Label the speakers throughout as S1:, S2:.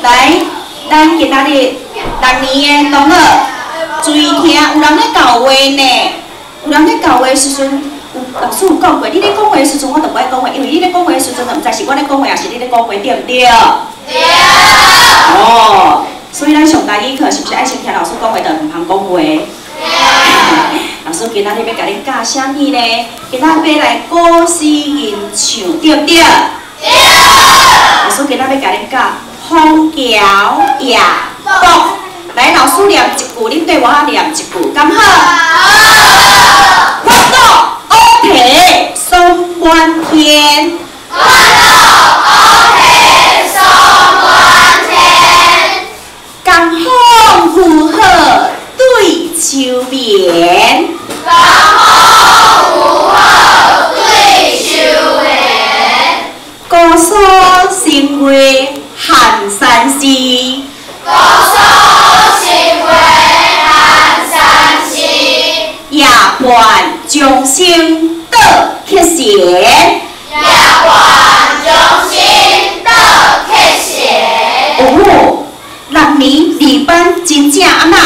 S1: 來，咱今仔日六年的同學注意聽，有人咧教話呢，有人咧教話的時陣，有老師有講過，你咧講話的時陣，我就無愛講話，因為你咧講話的時陣，就毋知是我咧講話，抑是你咧講話，對毋對？對。哦，所以咱上台語課是毋是愛先聽老師講話，就毋通講話？對。老師今仔日欲共恁教啥物呢？今仔日欲來古詩吟唱，對毋對？對。老師今仔日欲共恁教《楓橋夜泊》。來，老師念一句，恁對我念一句，敢好？好。法度烏提爽滿天。法度烏提爽滿天。江風呼號對秋眠。江風呼號對秋眠。姑蘇新月寒山寺。姑蘇新月寒山寺。夜半鐘聲倒乞神。夜半鐘聲倒乞神。哦，六年二班真正按怎？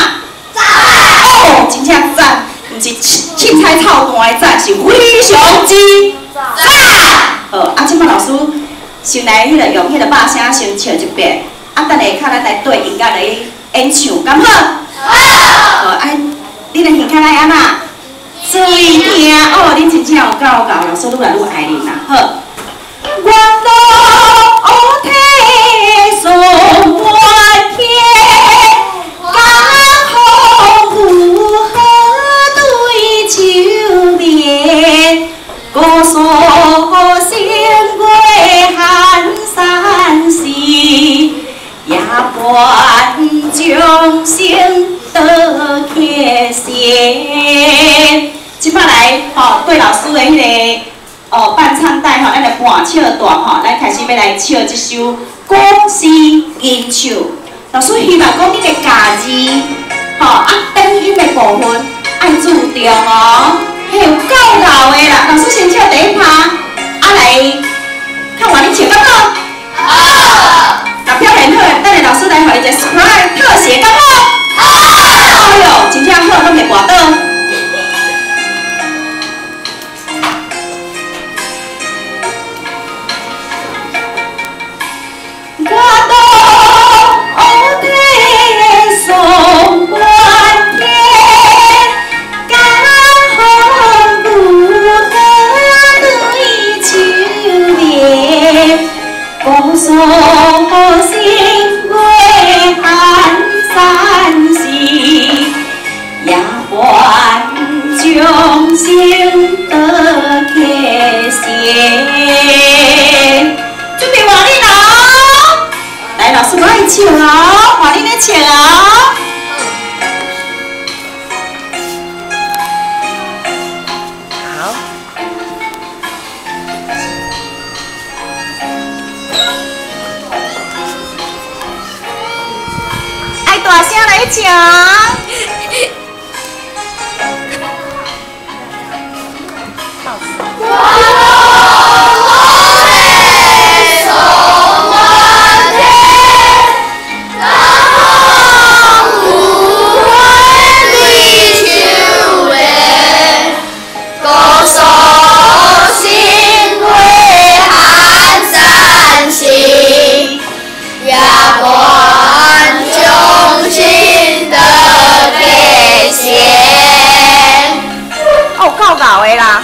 S1: 讚！哦，真正讚，毋是凊彩臭蛋的讚，是非常之讚。好，啊，這擺老師先來彼個用彼個肉聲先唱一遍，啊，等下較咱來對音樂來演唱，敢好？好。好，啊，恁的耳孔愛按怎？注意聽哦，恁真正有夠𠢕，老師愈來愈愛恁啦。好。原路烏提爽滿天，江風呼號對秋眠。姑蘇新月寒山寺，夜半鐘聲倒乞神。這擺來吼，對老師的彼個哦伴唱帶吼，咱來伴唱段吼，咱開始欲來唱這首古詩吟唱。老師希望講恁的咬字吼啊，轉音的部分愛注重哦，彼有夠𠢕的啦。老師先唱第一拍，啊來看完恁唱敢好？好。若表現好，等下老師來予你一個 surprise 特寫，敢好？好。哎喲，真正好，攏袂跋倒。我到烏提爽滿天，江風呼號對秋眠。姑蘇新月寒山寺，夜半鐘聲倒乞神。準備換恁哦！來，老師我愛唱哦，換恁咧唱哦。好。愛大聲來唱。哦，夠𠢕的啦！